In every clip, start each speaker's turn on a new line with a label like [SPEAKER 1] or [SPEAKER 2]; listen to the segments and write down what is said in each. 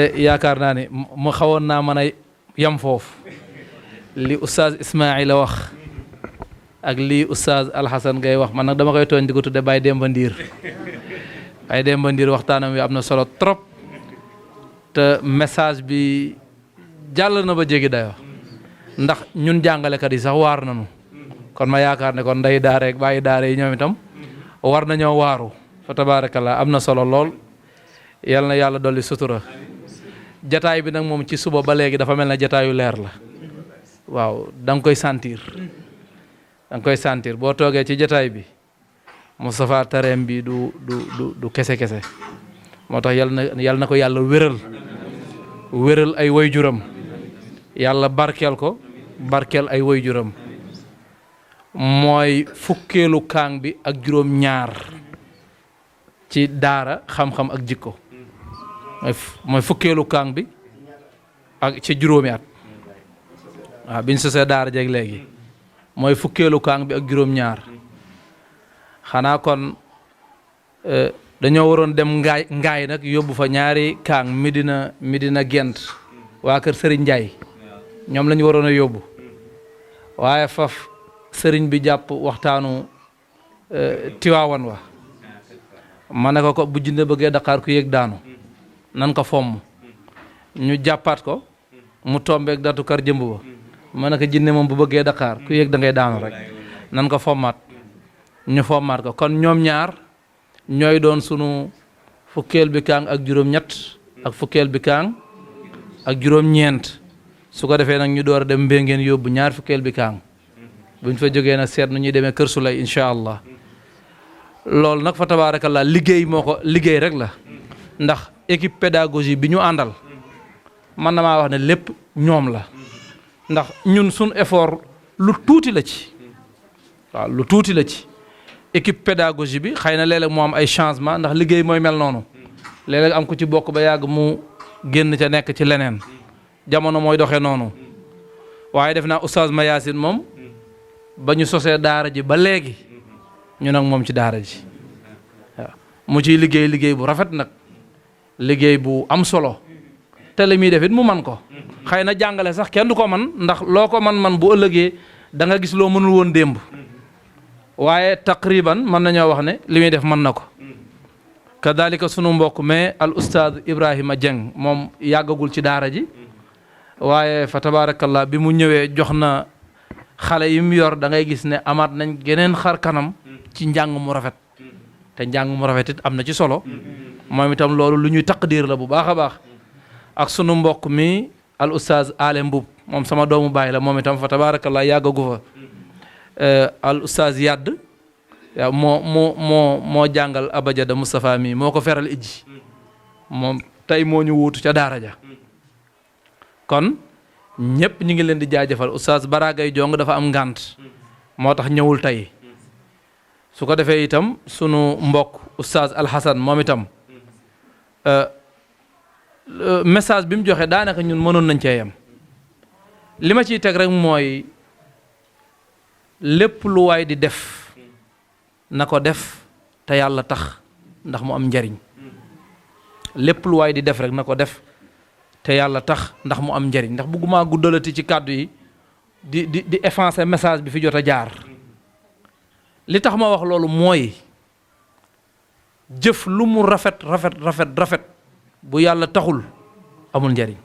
[SPEAKER 1] yaakaar naa ne mu xawoon naa mën a yam foofu li oustaz Ismaïla wax ak li oustaz Alxasan ngay wax man nag dama koy tooñ di ko tudde Baye Demba Ndiir Baye Demba Ndiir waxtaanam wi am na solo trop te message bi jàll na ba jéggi dayoo ndax ñun jàngalekat yi sax waar nañu kon ma yaakaar ne kon ndey daara ak bàyyi daara yi ñoom itam war nañoo waaru fa tabarakallah am na solo lool yal na yàlla dolli sutura jataay bi nag moom ci suba ba léegi dafa mel na jataayu leer la waaw da nga koy sentir boo toogee ci jataay bi Moustapha Tareem bi du kese moo tax yal na ko yàlla wéral ay waajuram yàlla barkeel ko barkeel ay waajuram mooy fukkeelu kaang bi ak juróom ñaar ci daara xam-xam ak jikko mooy fukkeelu kaang bi ak ci juróomi at waaw biñ sosee daara jeeg léegi mooy fukkeelu kaang bi ak juróom ñaar xanaa kon dañoo waroon dem ngaay nag yóbbu fa ñaari kaang Medina Gent waa kër Sëriñ Njaay ñoom lañu waroon a yóbbu waaye faf sëriñ bi jàpp waxtaanu Tiwaawan wa ma ne ko bu jinne bëggee Dakar ku yéeg daanu nan ko fomm ñu jàppaat ko mu tombeek datu kar jëmb ba ma ne ko jinne moom bu bëggee Dakar ku yéeg da ngay daanu rek nan ko fommaat ñu fommaat ko kon ñoom ñaar ñooy doon sunu fukkeel bi kaang ak juróom-ñett ak fukkeel bi kaang ak juróom-ñeent su ko defee nag ñu door a dem mbéngeen yóbbu ñaar fukkeel bi kaang buñ fa jógee nag seet nu ñuy demee Kër Sulay incha allah loolu nag fa tabaarakallah liggéey rek la ndax équipe pédagogie bi ñu àndal man na maa wax ne lépp ñoom la ndax ñun suñ effort lu tuuti la ci waaw lu tuuti la ci équipe pédagogie bi xëy na léeg-léeg moo am ay changement ndax liggéey mooy mel noonu léeg-léeg am ku ci bokk ba yàgg mu génn ca nekk ci leneen jamono mooy doxee noonu waaye def naa oustaz Mayacine moom ba ñu sosee daara ji ba léegi ñu nag moom ci daara ji waaw mu ciy liggéey bu rafet nag liggéey bu am solo te li muy def it mu man ko xëy na jàngale sax kenn du ko man ndax loo ko man bu ëllëgee da nga gis loo mënul woon démb waaye taqriban mën nañoo wax ne li muy def mën na ko kadalika sunu mbokk mais al oustaz Ibrahima Dieng moom yàggagul ci daara ji waaye fa tabarakallah bi mu ñëwee jox na xale yi mu yor da ngay gis ne amaat nañ geneen xar kanam ci njàng mu rafet te njàng mu rafet it am na ci solo moom itam loolu lu ñuy taqdir la bu baax a baax ak sunu mbokk mi al oustaz Ale Mbub moom sama doomu baay la moom itam fa tabarakallah yàggagu fa al oustaz Yadd waaw moo jàngal abajada Moustapha mi moo ko feral ijji moom tey moo ñu wuutu ca daara ja kon ñëpp ñu ngi leen di jaajëfal oustaz Baragay Jong dafa am ngànt moo tax ñëwul tey su ko defee itam sunu mbokk oustaz Alxasan moom itam message bi mu joxe daanaka ñun mënoon nañ cee yem li ma ciy teg rek mooy lépp lu waay di def na ko def te yàlla tax ndax mu am njariñ lépp lu waay di def rek na ko def te yàlla tax ndax mu am njariñ ndax bëgguma guddalati ci kàddu yi di effacer message bi fi jot a jaar li tax ma wax loolu mooy jëf lu mu rafet bu yàlla taxul amul njariñ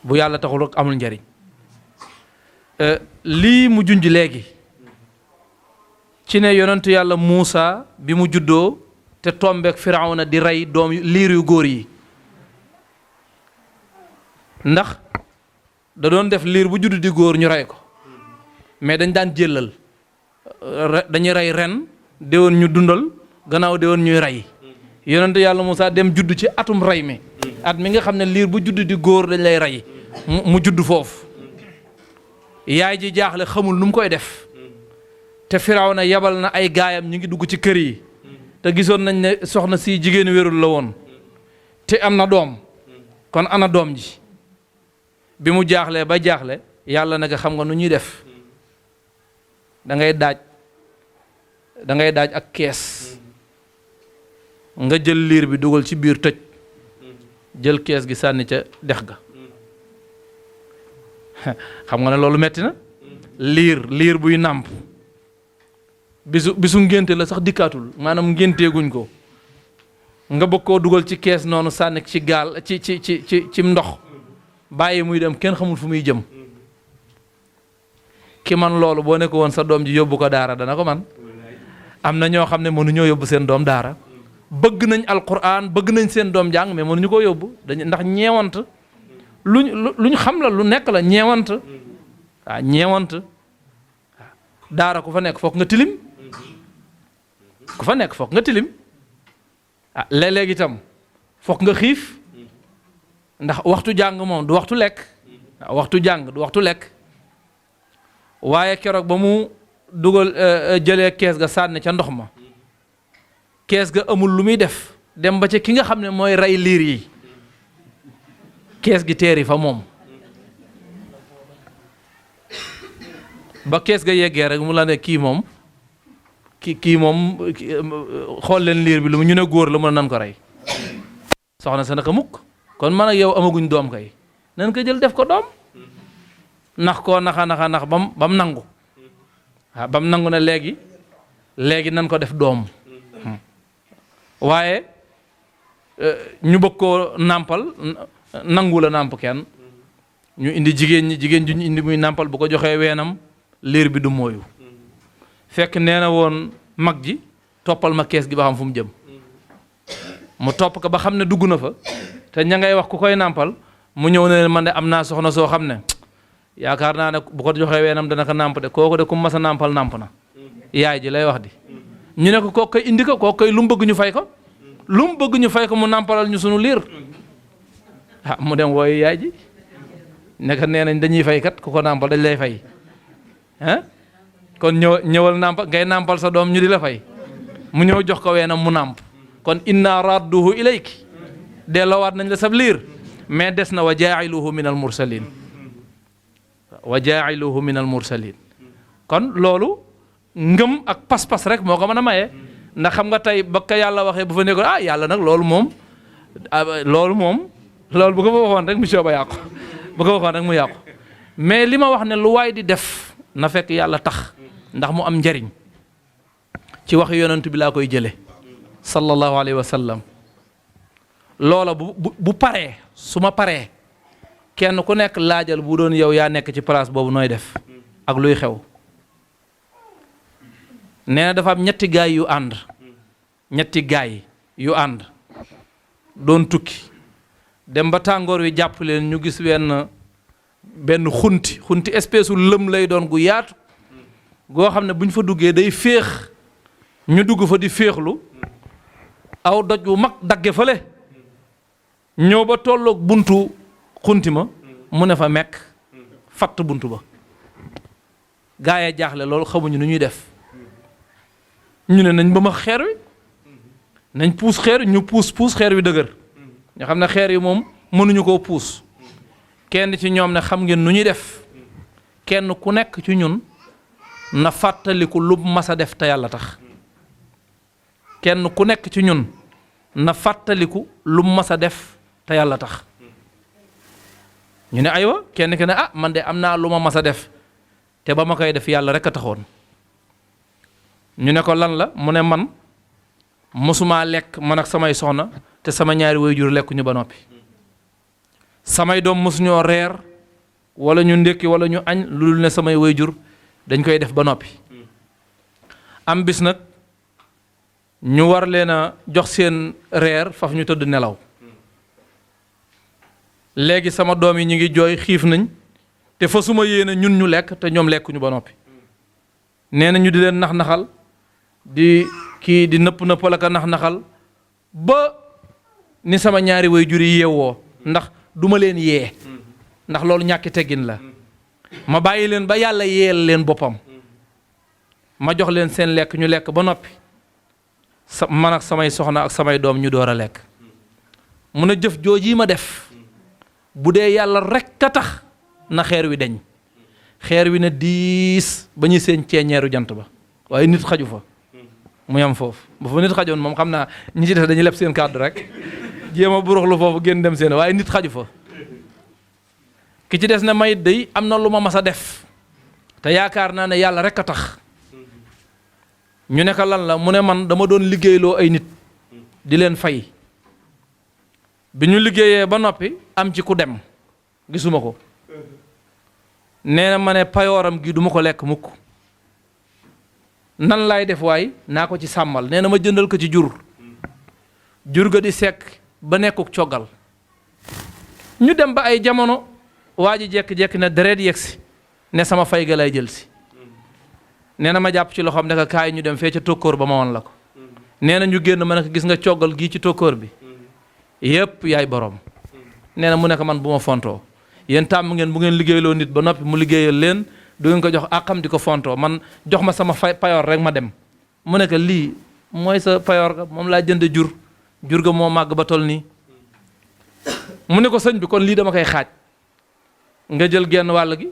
[SPEAKER 1] bu yàlla taxul rek amul njariñ lii mu junj léegi ci ne yonentu yàlla Muusa bi mu juddoo te tombeek Firawna di rey doom liir yu góor yi ndax da doon def liir bu judd di góor ñu rey ko mais dañ daan jëlal dañuy rey ren déwoon ñu dundal gannaaw déwoon ñuy rey yonentu yàlla Muusa dem judd ci atum rey mi at mi nga xam ne liir bu judd di góor dañ lay rey mu judd foofu yaay ji jaaxle xamul nu mu koy def te Firawna yabal na ay gaayam ñu ngi dugg ci kër yi te gisoon nañ ne soxna si jigéen wérul la woon te am na doom kon ana doom ji bi mu jaaxlee ba jaaxle yàlla nag xam nga nu ñuy def da ngay daaj ak kees nga jël liir bi dugal ci biir tëj jël kees gi sànni ca dex ga xam nga ne loolu metti na liir buy nàmp bisu ngénte la sax dikkaatul maanaam ngénteeguñ ko nga bëgg koo dugal ci kees noonu sànni ci gaal ci ndox bàyyi muy dem kenn xamul fu muy jëm ki man loolu boo ne ko woon sa doom ji yóbbu ko daara dana ko man am na ñoo xam ne mënuñoo yóbbu seen doom daara bëgg nañ alquran bëgg nañ seen doom jàng mais mënuñu koo yóbbu ndax ñeewant luñ xam la lu nekk la ñeewant waaw ñeewant daara ku fa nekk foog nga tilim léeg-léeg itam foog nga xiif ndax waxtu jàng moom du waxtu lekk waxtu jàng du waxtu lekk waaye keroog ba mu dugal jëlee kees ga sànni ca ndox ma kees ga amul lu muy def dem ba ca ki nga xam ne mooy rey liir yi kees gi teeri fa moom ba kees ga yeggee rek mu la ne kii moom xool leen liir bi lu mu ñu ne góor la mën nan ko rey soxna sa naka mukk kon man ak yow amaguñ doom kay nan ko jël def ko doom nax koo naxa bam nangu waaw bam nangu ne léegi nan ko def doom waaye ñu bëgg koo nàmpal nangu la nàmp kenn ñu indi jigéen ju ñu indi muy nàmpal bu ko joxee weenam liir bi du mooyu fekk nee na woon mag ji toppal ma kees gi ba xam fu mu jëm mu topp ko ba xam ne dugg na fa te ña ngay wax ku koy nàmpal mu ñëw ne man de am naa soxna soo xam ne yaakaar naa ne bu ko joxee weenam dana ko nàmp de kooku de ku mas a nàmpal nàmp na yaay ji lay wax di ñu ne ko kooku koy indi ko kooku koy lu mu bëgg ñu fay ko mu nàmpalal ñu sunu liir mu dem wooyu yaay ji ne ko nee nañ dañuy fay kat ku ko nàmpal dañ lay fay kon ñëwal nàmpa ngay nàmpal sa doom ñu di la fay mu ñëw jox ko weenam mu nàmp kon inna radduhu ilayki delloowaat nañ la sab liir mais des na wa jaa'iluhu min al mursalin kon loolu ngëm ak pas-pas rek moo ko mën a maye ndax xam nga tey ba ka yàlla waxee bu fa nekkoon yàlla nag loolu bu ko fa waxoon rek mission ba yàqu bu ko waxoon rek mu yàqu mais li ma wax ne lu waay di def na fekk yàlla tax ndax mu am njariñ ci wax yonent bi laa koy jële sallallahu alayhi wa sallam loola bu paree su ma paree kenn ku nekk laajal bu doon yow yaa nekk ci place boobu nooy def ak luy xew nee na dafa am ñetti gaay yu ànd doon tukki dem ba tàngoor wi jàpp leen ñu gis benn xunti espèce u lëm lay doon gu yaatu goo xam ne bu ñu fa duggee day féex ñu dugg fa di féexlu aw doj bu mag dagge fale ñëw ba tolloog buntu xunti ma mu ne fa mekk fatt buntu ba gaayee jaaxle loolu xamuñu nu ñuy def ñu ne nañ ba ma xeer wi nañ puus xeer ñu puus xeer wi dëgër nga xam ne xeer yi moom mënuñu koo puus kenn ci ñoom ne xam ngeen nu ñuy def kenn ku nekk ci ñun na fàttaliku lu mas a def te yàlla tax kenn ku nekk ci ñun na fàttaliku lu mas a def te yàlla tax ñu ne aywa kenn ki ne man de am naa lu ma mas a def te ba ma koy def yàlla rek a taxoon ñu ne ko lan la mu ne man mosumaa lekk man ak samay soxna te sama ñaari waajur lekkuñu ba noppi samay doom mosuñoo reer wala ñu ndékki wala ñu añ lu dul ne samay waajur dañ koy def ba noppi am bis nag ñu war leen a jox seen reer faf ñu tëdd nelaw léegi sama doom yi ñu ngi jooy xiif nañ te fa suma yéene ñun ñu lekk te ñoom lekkuñu ba noppi nee na ñu di leen nax-naxal di nëppal ak a nax-naxal ba ni sama ñaari waajur yi yeewoo ndax duma leen yee ndax loolu ñàkki teggin la ma bàyyi leen ba yàlla yeel leen boppam ma jox leen seen lekk ñu lekk ba noppi man ak samay soxna ak samay doom ñu door a lekk mun a jëf jooji ma def bu dee yàlla rekk a tax na xeer wi deñ xeer wi ne diis ba ñu seen ceeñeeru jant ba waaye nit xaju fa mu yam foofu bu fa nit xajoon moom xam naa ñi ci def dañuy leb seen kàddu rek jéem a buruxlu foofu génn dem seen waaye nit xaju fa. ki ci des ne may day am na lu ma mas a def te yaakaar naa ne yàlla rek a tax ñu ne ko lan la mu ne man dama doon liggéeyloo ay nit di leen fay bi ñu liggéeyee ba noppi am ci ku dem gisuma ko nee na ma ne payooram gi duma ko lekk mukk nan laay def waay naa ko ci sàmmal nee na ma jëndal ko ci jur ga di sekk ba nekkuk coggal ñu dem ba ay jamono waa ji jekki-jekki ne deret yegsi ne sama fay ga lay jël si nee na ma jàpp ci loxoom ne ko kaay ñu dem fee ca tokkóor ba ma woon la ko nee na ñu génn ma ne ko gis nga coggal gii ci tokkóor bi yépp yaay borom nee na mu ne ko man bu ma fontoo yéen tàmm ngeen bu ngeen liggéeyloo nit ba noppi mu liggéeyal leen du ngeen ko jox àqam di ko fontoo man jox ma sama payoor rek ma dem mu ne ko lii mooy sa payoor ga moom laa jënd jur ga moo màgg ba tol nii mu ne ko sëñ bi kon lii dama koy xaaj nga jël genn wàll gi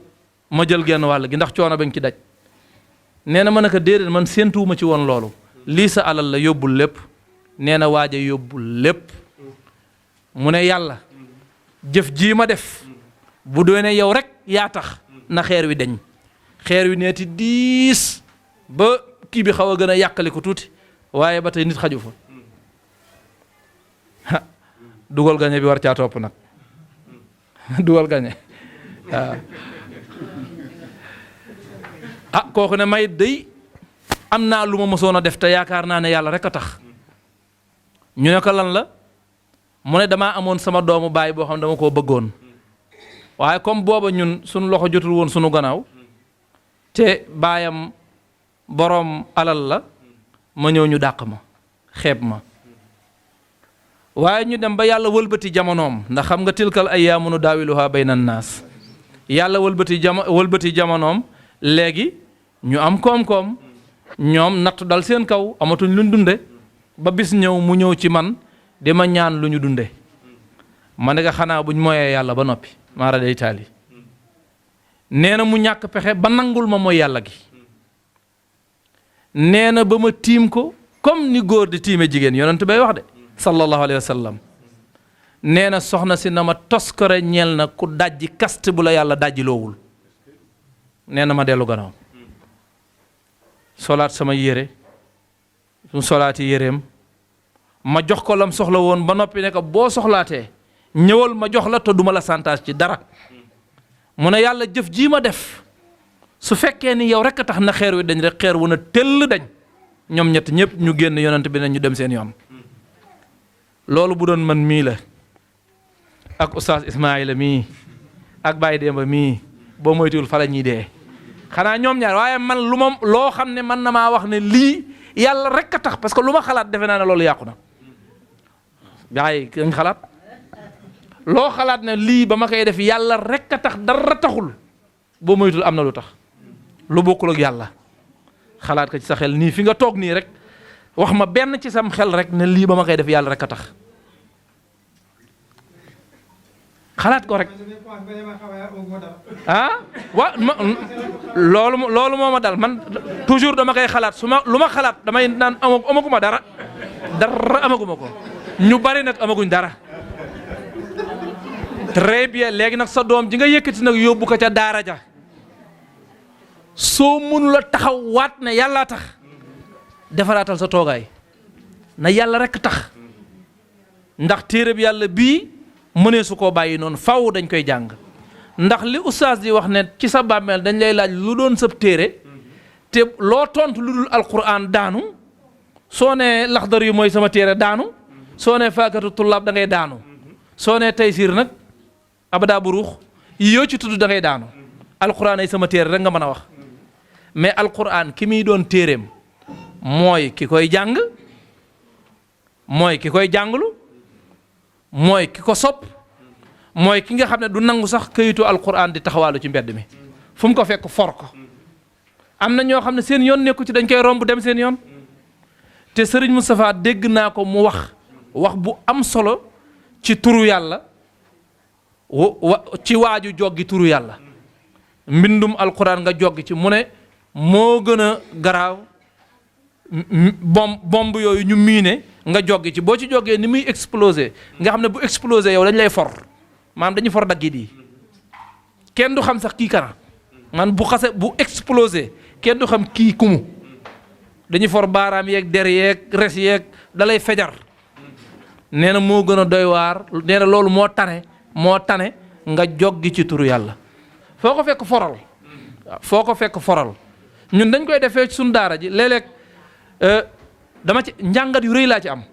[SPEAKER 1] ma jël genn wàll gi ndax coono bañ ci daj nee na ma ne ko déedéet man séentuwuma ci woon loolu lii sa alal la yóbbul lépp nee na waaja yóbbul lépp mu ne yàlla jëf jii ma def bu doone yow rek yaa tax na xeer wi deñ xeer wi neeti diis ba kii bi xaw a gën a yàqali ko tuuti waaye ba tey nit xaju fa dugal gañe bi war caa topp nag dugal gañe waaw kooku ne may day am naa lu ma mësoon a def te yaakaar naa ne yàlla rek a tax ñu ne ko lan la mu ne damaa amoon sama doomu baay boo xam ne dama koo bëggoon waaye comme booba ñun suñu loxo jotul woon suñu gannaaw te baayam boroom alal la ma ñëw ñu dàq ma xeeb ma waaye ñu dem ba yàlla wëlbati jamonoom ndax xam nga tilkal ayyaamu nudaawiluhaa bayna naas yàlla wëlbati jamonoom léegi ñu am koom-koom ñoom natt dal seen kaw amatuñ luñ dunde ba bis ñëw mu ñëw ci man di ma ñaan lu ñu dunde ma ne ko xanaa buñ moyee yàlla ba noppi maara day taali nee na mu ñàkk pexe ba nangul ma mooy yàlla gi nee na ba ma tiim ko comme ni góor di tiime jigéen yonent bay wax de sallallahu alayhi wa sallam nee na soxna si na ma toskore ñeel na ku dajji kaste bu la yàlla dajji loowul nee na ma dellu gannaaw solaat sama yére su solaati yéreem ma jox ko lam soxla woon ba noppi ne ko boo soxlaatee ñëwal ma jox la te duma la santaas ci dara mu ne yàlla jëf jii ma def su fekkee ni yow rek a tax na xeer wi dañ rek xeer wu na tëll dañ ñoom ñett ñëpp ñu génn yonent bi ne ñu dem seen yoon loolu bu doon man mii la ak oustaz Ismaïla mii ak Baye Demba mii boo moytuwul fa la ñuy dee xanaa ñoom ñaar waaye man lu ma loo xam ne man na maa wax ne lii yàlla rek a tax parce que lu ma xalaat defe naa ne loolu yàqu na gaa yi dañ xalaat loo xalaat ne lii ba ma koy def yàlla rek a tax dara taxul boo moytul am na lu tax lu bokkul ak yàlla xalaat ko ci sa xel nii fi nga toog nii rek wax ma benn ci sam xel rek ne lii ba ma koy def yàlla rek a tax xalaat ko rek loolu moo ma dal man toujours dama koy xalaat lu ma xalaat damay naan amaguma dara amaguma ko ñu bari nag amaguñ dara très bien léegi nag sa doom ji nga yëkkati nag yóbbu ko ca daara ja soo mënula taxaw waat ne yàllaa tax defaraatal sa toogaay na yàlla rek tax ndax téere bi yàlla bii mënee su koo bàyyi noonu faw dañ koy jàng ndax li oustaz di wax ne ci sa bàmmeel dañ lay laaj lu doon sab téere te loo tontu lu dul alquran daanu soo nee laxdar yu mooy sama téere daanu soo nee faakatu tullaab da ngay daanu soo nee taysiir nag abada bu ruux yoo ci tudd da ngay daanu alquran ay sama téere rek nga mën a wax mais alquran ki muy doon téereem mooy ki koy jàng mooy ki koy jànglu mooy ki ko sopp mooy ki nga xam ne du nangu sax këyitu alquran di taxawaalu ci mbedd mi fu mu ko fekk for ko am na ñoo xam ne seen yoon nekku ci dañ koy romb dem seen yoon te Serigne Moustapha dégg naa ko mu wax bu am solo ci turu yàlla ci waaju joggi turu yàlla mbindum alquran nga joggi ci mu ne moo gën a garaaw bomb yooyu ñu miine nga joggi ci boo ci joggee ni muy exploser nga xam ne bu exploser yow dañ lay for maanaam dañuy for daggit yi kenn du xam sax kii kana man bu xase bu exploser kenn du xam kii kumu dañuy for baaraam yeeg der yeeg res yeeg da lay fejar nee na moo gën a doy waar nee na loolu moo tane nga joggi ci turu yàlla foo ko fekk foral waaw foo ko fekk foral ñun dañ koy defee ci suñu daara ji léeg-léeg dama ci njàngat yu rëy laa ci am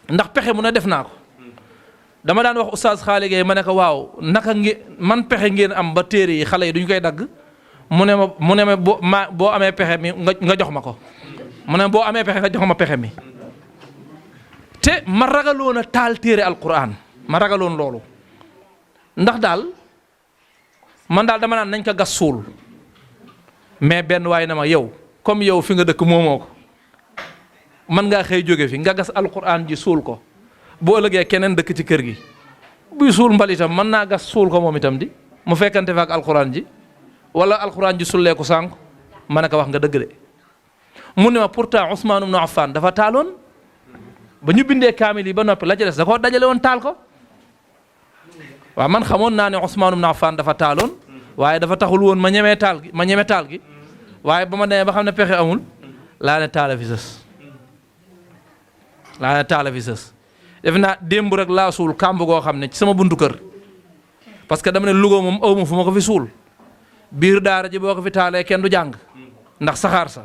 [SPEAKER 1] ndax pexe mu ne def naa ko dama daan wax oustaz Xaali Gey ma ne ko waaw naka man pexe ngeen am ba téere yi xale yi duñ koy dagg mu ne ma boo amee pexe mi nga jox ma ko mu ne boo amee pexe nga jox ma pexe mi te ma ragaloon a taal téere alquran ma ragaloon loolu ndax daal man daal dama naan nañ ko gas suul mais benn waay na ma yow comme yow fi nga dëkk moomoo ko mën ngaa xëy jóge fi nga gas alquran ji suul ko boo ëllëgee keneen dëkk ci kër gi buy suul mbalitam mën naa gas suul ko moom itam di mu fekkante fa ak alquran ji wala alquran ji sulleeku sànq ma ne ko wax nga dëgg de mu ne ma pourtant Ousmane ibn Affan dafa taaloon ba ñu bindee kaamil yi ba noppi la ci des da koo dajale woon taal ko waaw man xamoon naa ne Ousmane ibn Affan dafa taaloon waaye dafa taxul woon ma ñeme taal gi waaye ba ma demee ba xam ne pexe amul laa ne taala fi sës def naa démb rek laa suul kàmb goo xam ne ci sama buntu kër parce que dama ne Louga moom aw ma fu ma ko fi suul biir daara ji boo ko fi taalee kenn du jàng ndax saxaar sa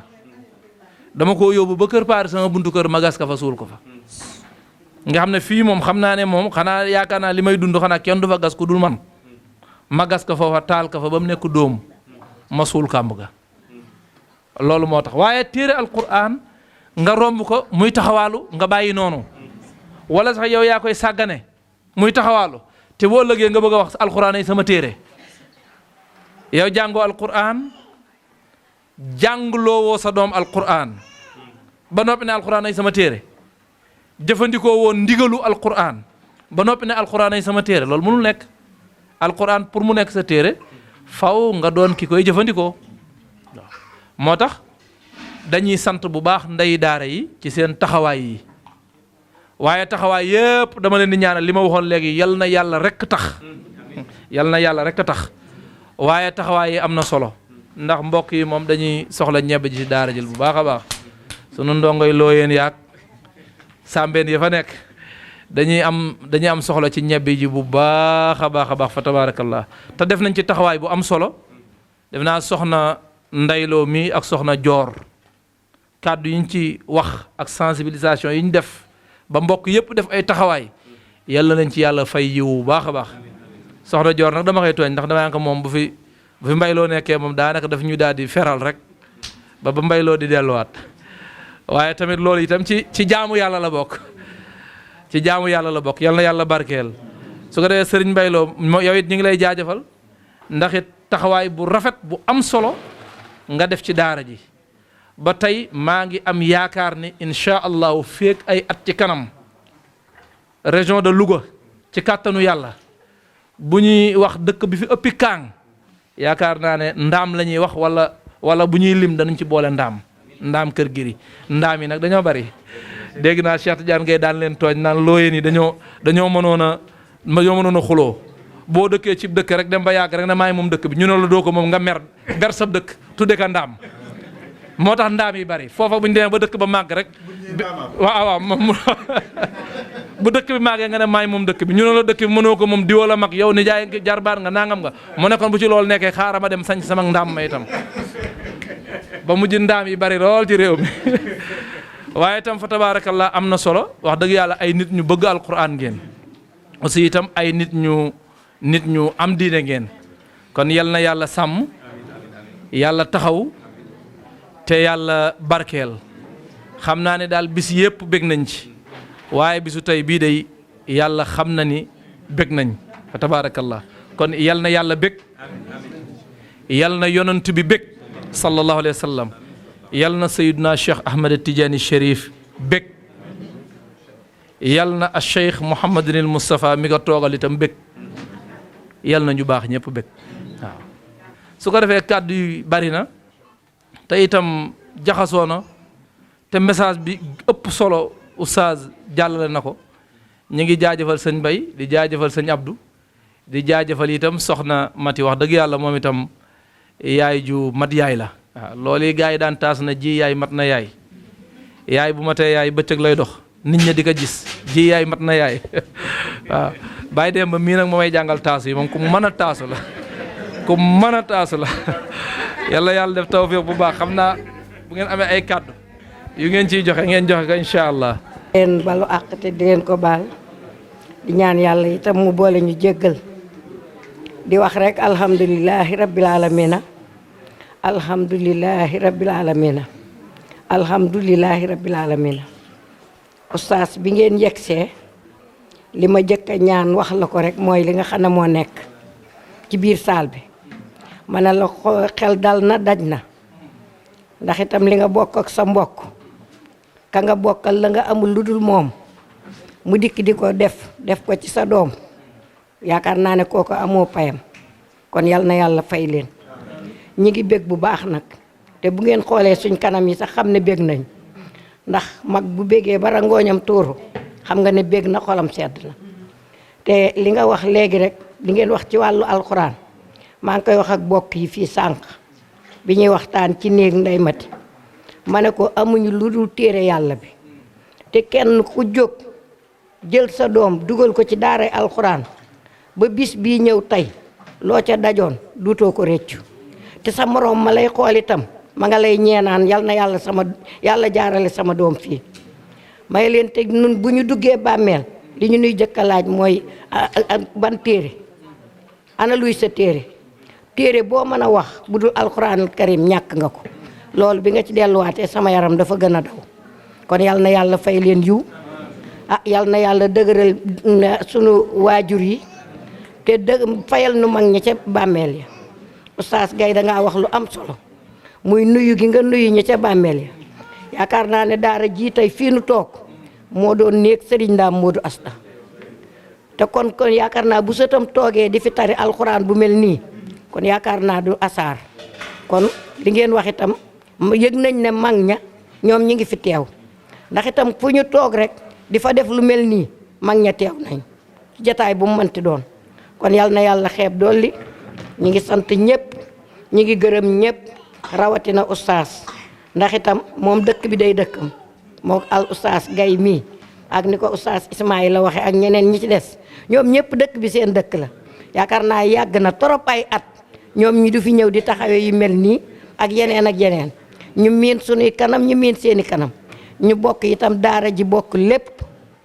[SPEAKER 1] dama ko yóbbu ba kër paari sama buntu kër ma gas ka fa suul ko fa nga xam ne fii moom xam naa ne moom xanaa yaakaar naa li may dund xanaa kenn du fa gas ku dul man ma gas ka foofa taal ka fa ba mu nekk dóom ma suul kàmb ga loolu moo tax waaye téere alquran nga romb ko muy taxawaalu nga bàyyi noonu wala sax yow yaa koy sàggane muy taxawaalu te boo ëllëgee nga bëgg a wax alquran ay sama téere yow jàngoo alquran jàngloo woo sa doom alquran ba noppi ne alquran ay sama téere jëfandikoo woon ndigalu alquran ba noppi ne alquran ay sama téere loolu mënul nekk alquran pour mu nekk sa téere faw nga doon ki koy jëfandikoo moo tax dañuy sant bu baax ndey daara yi ci seen taxawaay yi waaye taxawaay yépp dama leen di ñaanal li ma waxoon léegi yal na yàlla rekk tax waaye taxawaay yi am na solo ndax mbokk yi moom dañuy soxla ñebe ji ci daara jël bu baax a baax sunu ndongoy looyeen yaag sàmbeen yi fa nekk dañuy am soxla ci ñebe ji bu baax a baax fa tabaarakallah te def nañ ci taxawaay bu am solo def naa soxna ndayloo mi ak soxna joor kàddu yi ñu ci wax ak sensibilisation yi ñu def ba mbokk yépp def ay taxawaay yàlla nañ ci yàlla fay yiw bu baax a baax soxna joor nag dama koy tooñ ndax dama ko moom bu fi mbayloo nekkee moom daanaka daf ñu daal di feral rek ba mbayloo di delluwaat waaye tamit loolu itam ci jaamu yàlla la bokk yal na yàlla barkeel su ko defee sëriñ mbayloo yow it ñu ngi lay jaajëfal ndax it taxawaay bu rafet bu am solo nga def ci daara ji ba tey maa ngi am yaakaar ni incha allahu feek ay at ci kanam région de Louga ci kàttanu yàlla bu ñuy wax dëkk bi fi ëppi kaang yaakaar naa ne ndaam la ñuy wax wala bu ñuy lim danañ ci boole ndaam kër giri ndaam yi nag dañoo bari dégg naa Cheikh Tidiane ngay daan leen tooñ naan looyeen yi dañoo mënoon a xuloo boo dëkkee ci dëkk rek dem ba yàgg rek ne maay moom dëkk bi ñu ne la doo ko moom nga ber sab dëkk tudde ka ndaam moo tax ndaam yi bari foofa bu ñu demee ba dëkk ba màgg rek waaw bu dëkk bi màggee nga ne maay moom dëkk bi ñu ne la dëkk bi mënoo ko moom diwoo la mag yow ni jaay jarbaar nga nangam nga mu nekkoon bu ci loolu nekkee xaaral ma dem sañ sama ndaam ma itam ba mujj ndaam yi bari lool ci réew mi waaye itam fa tabaarakallah am na solo wax dëgg yàlla ay nit ñu bëgg alquran ngeen aussi itam ay nit ñu am diine ngeen kon yal na yàlla sàmm yàlla taxaw te yàlla barkeel xam naa ne daal bis yépp bég nañ ci waaye bisu tey bii day yàlla xam na ni bég nañ fa tabaarakallah kon yal na yàlla bég yal na yonent bi bég sallallahu alayhi wa sallam yal na sayyiduna Cheikh Ahmed Tidiane Chérif bég yal na a Cheikh Mouhamadinil Moustapha mi ko toogal itam bég yal na ñu baax ñëpp bég waaw su ko defee kàddu yi bari na te itam jaxasoo na te message bi ëpp solo oustaz jàllale na ko ñu ngi jaajëfal sëñ Bay di jaajëfal sëñ Abdou di jaajëfal itam soxna Mati wax dëgg yàlla moom itam yaay ju mat yaay la waaw loolu yi gars yi daan taas na ji yaay mat na yaay yaay bu matee yaay bëccëg lay dox nit ñi di ko gis ji yaay mat na yaay waaw bàyyi dem ba mii nag moomay jàngal taasu yi moom ku mën a taasu la ku mën a taasu la yàlla def tawfiq bu baax xam naa bu ngeen amee ay kàddu yu ngeen ciy joxe ngeen joxe ko incha allah.
[SPEAKER 2] leen balu àq te di leen ko baal di ñaan yàlla itam mu boole ñu jéggal di wax rek alhamdulilahi rabbil alamina alhamdulilahi rabbil alamina alhamdulilahi rabbil alamina oustaz bi ngeen yegsee li ma jëkk a ñaan wax la ko rek mooy li nga xam ne moo nekk ci biir saal bi ma ne la xel dal na daj na ndax itam li nga bokk ak sa mbokk ka nga bokkal la nga amul lu dul moom mu dikk di ko def ko ci sa doom yaakaar naa ne kooku amoo payam kon yal na yàlla fay leen ñi ngi bég bu baax nag te bu ngeen xoolee suñ kanam yi sax xam ne bég nañ ndax mag bu bégee ba rangooñam tuuru xam nga ne bég na xolam sedd na te li nga wax léegi rek li ngeen wax ci wàllu alxuraan maa ngi koy wax ak bokk yi fii sànq bi ñuy waxtaan ci néeg Ndey Mati ma ne ko amuñu lu dul téere yàlla bi te kenn ku jóg jël sa doom dugal ko ci daaray alxuraan ba bis bii ñëw tey loo ca dajoon duutoo ko réccu te sa moroom ma lay xool itam ma nga lay ñeenaan yal na yàlla jaarale sama doom fii may leen te nun bu ñu duggee bàmmeel li ñu nuy jëkk a laaj mooy ban téere ana luy sa téere boo mën a wax bu dul alxuraanul karim ñàkk nga ko loolu bi nga ci delluwaatee sama yaram dafa gën a daw kon yal na yàlla fay leen yiw yal na yàlla dëgëral sunu waajur yi te fayal nu mag ñi ca bàmmeel ya oustaz Gaye da ngaa wax lu am solo muy nuyu gi nga nuyu ñi ca bàmmeel ya yaakaar naa ne daara jii tey fii nu toog moo doon néeg Serigne Ndam Modou Asta te kon yaakaar naa bu sëtam toogee di fi tari alxuraan bu mel nii kon yaakaar naa du asaar kon li ngeen wax itam yëg nañ ne mag ña ñoom ñi ngi fi teew ndax itam fu ñu toog rek di fa def lu mel nii mag ña teew nañ ci jataay bu mu mënti doon kon yal na yàlla xeeb dolli ñi ngi sant ñëpp ñi ngi gërëm ñëpp rawatina oustaz ndax itam moom dëkk bi day dëkkam moo al oustaz Gaye mii ak ni ko oustaz Ismaïla waxe ak ñeneen ñi ci des ñoom ñëpp dëkk bi seen dëkk la yaakaar naa yàgg na trop ay at ñoom ñi du fi ñëw di taxawee yu mel nii ak yeneen ñu miin sunuy kanam ñu miin seeni kanam ñu bokk itam daara ji bokk lépp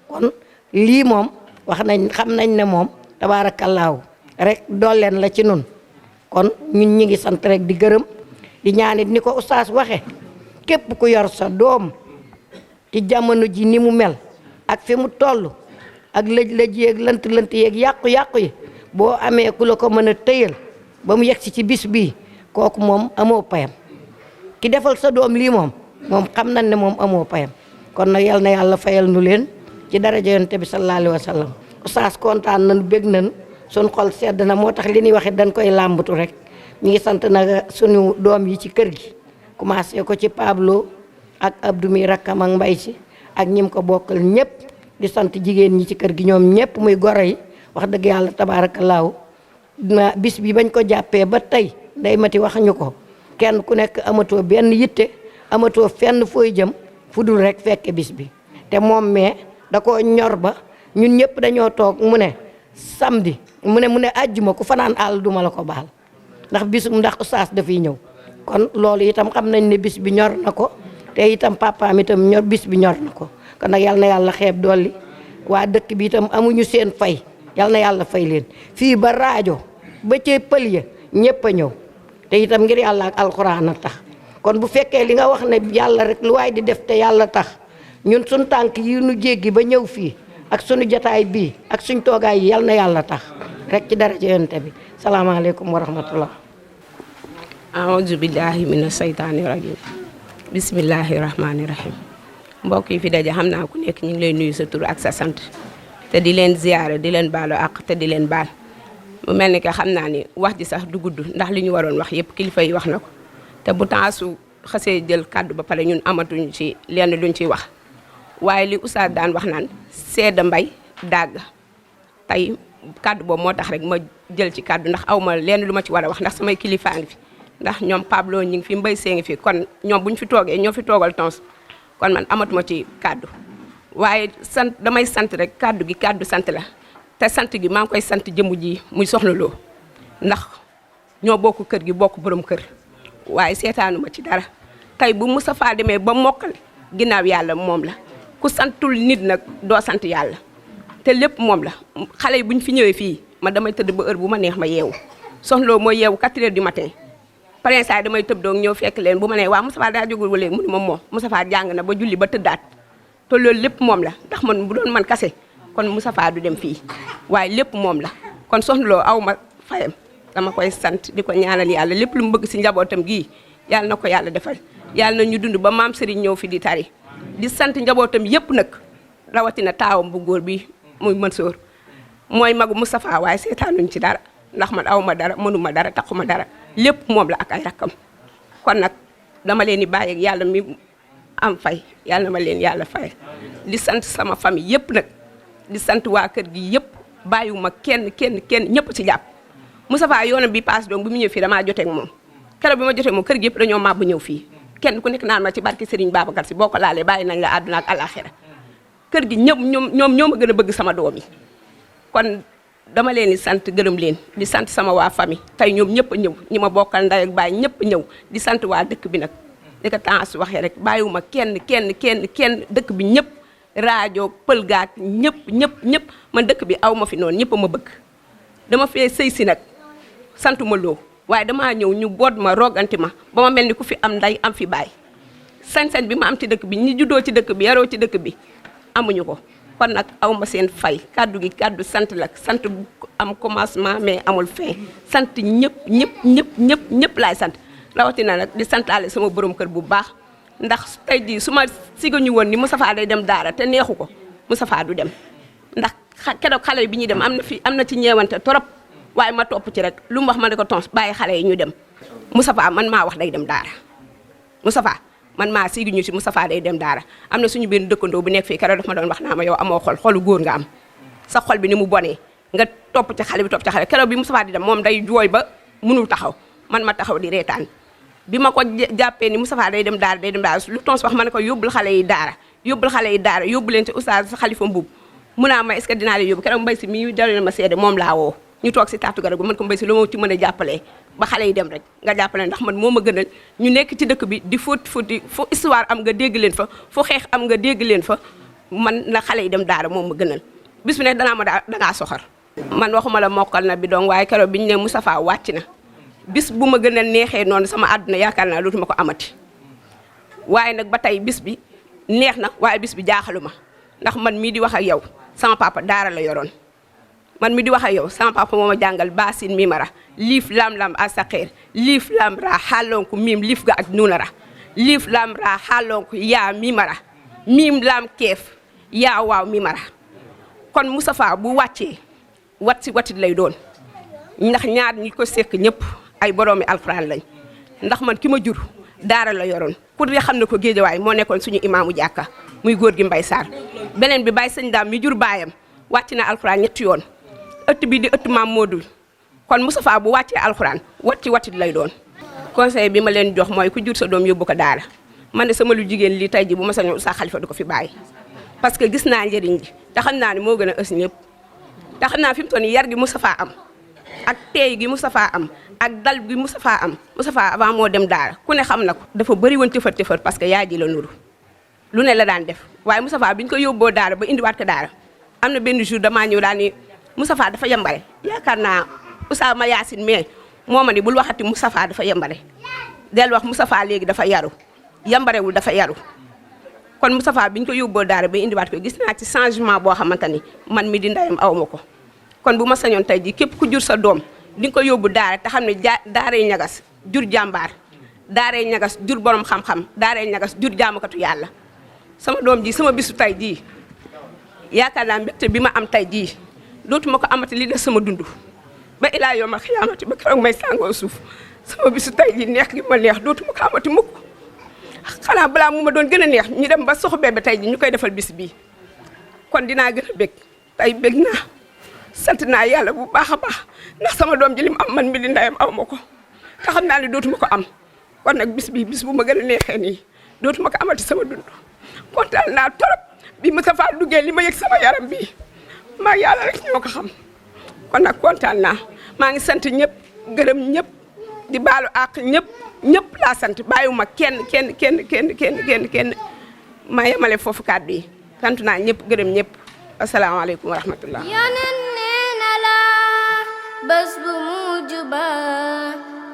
[SPEAKER 2] kon lii moom wax nañ xam nañ ne moom tabaarakallaahu rek dolleen la ci nun kon ñun ñi ngi sant rek di gërëm di ñaanit ni ko oustaz waxe képp ku yor sa doom ci jamono ji ni mu mel ak fi mu toll ak lëj-lëj yeeg lënt yeeg yàqu-yàqu yi boo amee ku la ko mën a tëyal ba mu yegsi ci bis bii kooku moom amoo payam ki defal sa doom lii moom xam nañ ne moom amoo payam kon nag yal na yàlla fayal nu leen ci daraja yonent bi sallallahu alayhi wa sallam oustaz kontaan nañu bég nañu suñ xol sedd na moo tax li ñuy waxee dañ koy làmbatu rek ñu ngi sant nag suñu doom yi ci kër gi commencé ko ci Pablo ak Abdou mi rakkam ak Mbay si ak ñim ko bokkal ñëpp di sant jigéen ñi ci kër gi ñoom ñëpp muy goro yi wax dëgg yàlla tabaarakallaahu bis bi bañ ko jàppee ba tey Ndey Mati wax ñu ko kenn ku nekk amatoo benn yitte amatoo fenn fooy jëm fu dul rek fekke bis bi te moom mais da koo ñor ba ñun ñëpp dañoo toog mu ne samedi mu ne àjjuma ku fanaan àll duma la ko baal ndax oustaz dafay ñëw kon loolu itam xam nañ ne bis bi ñor na ko te itam papaam itam bis bi ñor na ko kon nag yal na yàlla xeeb dolli waa dëkk bi itam amuñu seen fay yal na yàlla fay leen fii ba rajo ba cee pël ya ñëpp a ñëw te itam ngir yàlla ak alxuraan a tax kon bu fekkee li nga wax ne yàlla rek lu waay di def te yàlla tax ñun suñ tànk yi nu jéggi ba ñëw fii ak suñu jotaay bii ak suñ toogaay yi yal na yàlla tax rek ci daraja yonent bi salaamaaleykum wa rahmatullah
[SPEAKER 3] aouzu billahi mina saytaani rajim bismillahi rahmaani rahim mbokk yi fi daje xam naa ku nekk ñu ngi lay nuyu sa tur ak sa sant te di leen ziyaare di leen baalu àq te di leen baal mu mel ni que xam naa ni wax ji sax du gudd ndax li ñu waroon wax yëpp kilifa yi wax na ko te bu taasu xasee jël kàddu ba pare ñun amatuñ ci lenn luñ ciy wax waaye li oustaz daan wax naan seeda mbay dàgg tey kàddu boobu moo tax rek ma jël ci kàddu ndax aw ma lenn lu ma ci war a wax ndax samay kilifaa ngi fi ndax ñoom Pablo ñi ngi fi Mbay See ngi fi kon ñoom bu ñu fi toogee ñoo fi toogal Tons kon man amatuma ci kàddu waaye damay sant rek kàddu gi kàddu sant la te sant gi maa ngi koy sant jëmu ji muy Soxna Lo ndax ñoo bokk kër gi bokk borom kër waaye seetaanuma ci dara tey bu Moustapha demee ba mokkal ginnaaw yàlla moom la ku santul nit nag doo sant yàlla te lépp moom la xale yi bu ñu fi ñëwee fii man damay tëdd ba heure bu ma neex ma yeewu Soxna Lo mooy yeewu 4 heures du matin prince ay damay tëb doog ñëw fekk leen bu ma nee waa Moustapha daa jógul ba léegi mu ne ma moo Moustapha jàng na ba julli ba tëddaat te loolu lépp moom la ndax man bu doon man kase kon Moustapha du dem fii waaye lépp moom la kon Soxna Lo aw ma fayam dama koy sant di ko ñaanal yàlla lépp lu mu bëgg si njabootam gii yàlla na ko yàlla defal yàlla na ñu dund ba maam Serigne ñëw fi di tari di sant njabootam yépp nag rawatina taawam bu góor bi muy Mansour mooy magu Moustapha waaye seetaanuñ ci dara ndax man aw ma dara mënuma dara taxuma dara lépp moom la ak ay rakkam kon nag dama leen di bàyyi ak yàlla mi am fay yàlla na ma leen yàlla fay di sant sama famille yépp nag di sant waa kër gi yépp bàyyiwuma kenn ñëpp ci jàpp Moustapha yoonam bi paas donc bi mu ñëw fii damaa jotee ak moom keroog bi ma jotee moom kër gi yëpp dañoo màbb ñëw fii kenn ku nekk naan ma ci barki Serigne Babacar si boo ko laalee bàyyi nañ la àdduna ak alaxira kër gi ñëpp ñoo ma gën a bëgg sama doom yi kon dama leen di sant gërëm leen di sant sama waa famille tey ñoom ñëpp a ñëw ñi ma bokkal ndey ak baay ñëpp a ñëw di sant waa dëkk bi nag li ko temps waxee rek bàyyiwuma kenn dëkk bi ñëpp rajo pël gaak ñëpp man dëkk bi aw ma fi noonu ñëpp a ma bëgg dama fee sëy si nag santuma loo waaye damaa ñëw ñu boot ma roganti ma ba ma mel ni ku fi am nday am fi baay sañ-sañ bi ma am ci dëkk bi ñi juddoo ci dëkk bi yaroo ci dëkk bi amuñu ko kon nag aw ma seen fay kàddu gi kàddu sant la sant bu am commencement mais amul fin sant ñëpp laay sant rawatina nag di santaale sama borom kër bu baax ndax tey jii su ma sigañu woon ni Moustapha day dem daara te neexu ko Moustapha du dem ndax keroog xale bi ñuy dem am na ci ñeewante trop waaye ma topp ci rek lu mu wax ma ne ko Tons bàyyi xale yi ñu dem Moustapha man maa wax day dem daara Moustapha man maa siiguñu si Moustapha day dem daara am na suñu benn dëkkandoo bu nekk fii keroog daf ma doon wax naa ma yow amoo xolu góor nga am sa xol bi ni mu bonee nga topp ci xale bi topp ci xale keroog bi Moustapha di dem moom day jooy ba mënul taxaw man ma taxaw di reetaan bi ma ko jàppee ni Moustapha day dem daara lu Tons wax ma ne ko yóbbul xale yi daara yóbbu leen ci oustaz sa Xalifa Mbuub mun naa ma est-ce que dinaa leen yóbbu keroog mbay si mi daloon ma seede moom laa woo ñu toog si taatu garab man ko mbay si lu ma ci mën a jàppalee ba xale yi dem rek nga jàppale ndax man moo ma gënal ñu nekk ci dëkk bi di fóoti fu histoire am nga dégg leen fa fu xeex am nga dégg leen fa man na xale yi dem daara moom ma gënal bis bu ne danaa ma dangaa soxar man waxuma la mokkal na bi donc waaye keroog bi ñu ne Moustapha wàcc na bis bu ma gën a neexee noonu sama àdduna yaakaar naa dootuma ko amati waaye nag ba tey bis bi neex na waaye bis bi jaaxalu ma ndax man mii di wax ak yow sama papa daara la yoroon man mi di wax ak yow sama papa moo ma jàngal baasin mimara liif lam a saqeer liif lam ra xaalonku miim liif ga ak nunara liif lam ra xaalonku yaa mimara miim lam keef yaa waaw mimara kon Moustapha bu wàccee watit lay doon ndax ñaar ñi ko sekk ñëpp ay boroomi alxuraan lañ ndax man ki ma jur daara la yoroon pour di xam ne ko géejawaay moo nekkoon suñu imaamu jàkka muy góor gi Mbay Sarr beneen bi Baye Sëñ Daam mi jur baayam wàcc na alxuraan ñetti yoon ëtt bi di ëtt maam Modou kon Moustapha bu wàccee alxuraan watit lay doon conseil bi ma leen jox mooy ku jur sa doom yóbbu ko daara man ne sama lu jigéen li tey ji bu ma sañoon Oustaz Khalifa du ko fi bàyyi parce que gis naa njëriñ ji te xam naa ne moo gën a ës ñëpp te xam naa fi mu toll nii yar gi Moustapha am ak teey gi Moustapha am ak dal gi Moustapha am Moustapha avant moo dem daara ku ne xam na ko dafa bëri woon cëfër parce que yaay ji la nuru lu ne la daan def waaye Moustapha bi ñu ko yóbboo daara ba indiwaat ko daara am na benn jour damaa ñëw daal ni Moustapha dafa yembare yaakaar naa Oustaz ma Yaasin mais moo ma ni bul waxati Moustapha dafa yembare del wax Moustapha léegi dafa yaru yembarewul dafa yaru kon Moustapha bi ñu ko yóbboo daara ba indiwaat ko gis naa ci changement boo xamante ni man mi di ndeyam aw ma ko kon bu ma sañoon tey ji képp ku jur sa doom di nga ko yóbbu daara te xam ne daaray ñagas jur jàmbaar daaray ñagas jur borom xam-xam daaray ñagas jur jaamakatu yàlla sama doom ji sama bisu tey jii yaakaar naa mbégte bi ma am tey jii dootuma ko amati li des sama dund ba ilaa yawmal xiyaamati ba keroog may sàngoo suuf sama bisu tey jii neex gi ma neex dootuma ko amati mukk xanaa balaa mu ma doon gën a neex ñu dem ba soxu bébé tey ji ñu koy defal bis bii kon dinaa gën a bég tey bég naa sant naa yàlla bu baax a baax ndax sama doom ji lim am man mi di ndeyam aw ma ko te xam naa ne dootuma ko am kon nag bis bii bis bu ma gën a neexee nii dootuma ko amati sama dund kontaan naa torop bi Moustapha duggee li ma yëg sama yaram bii maa yàlla rek ñoo ko xam kon nag kontaan naa maa ngi sant ñëpp gërëm ñëpp di baalu àq ñëpp laa sant bàyyiwuma kenn ma yemale foofu kàddu yi sant naa ñëpp gërëm ñëpp asalaamaaleykum wa rahmatullah.
[SPEAKER 4] Yonent nee na la bés bu mujj ba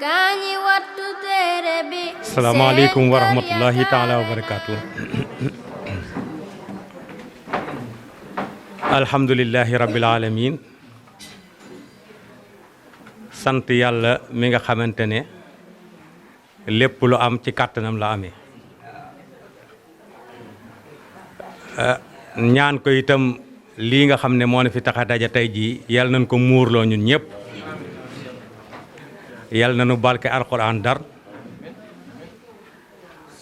[SPEAKER 4] kañi wattu téere bi.
[SPEAKER 5] asalaamaaleykum wa rahmatullahi taala wa barakaatu. alhamdulillahi rabbil alamin sant yàlla mi nga xamante ne lépp lu am ci kàttanam la amee ñaan ko itam lii nga xam ne moo ne fi tax a daja tey jii yal nañ ko muurloo ñun ñëpp yal nañu barke alquran dar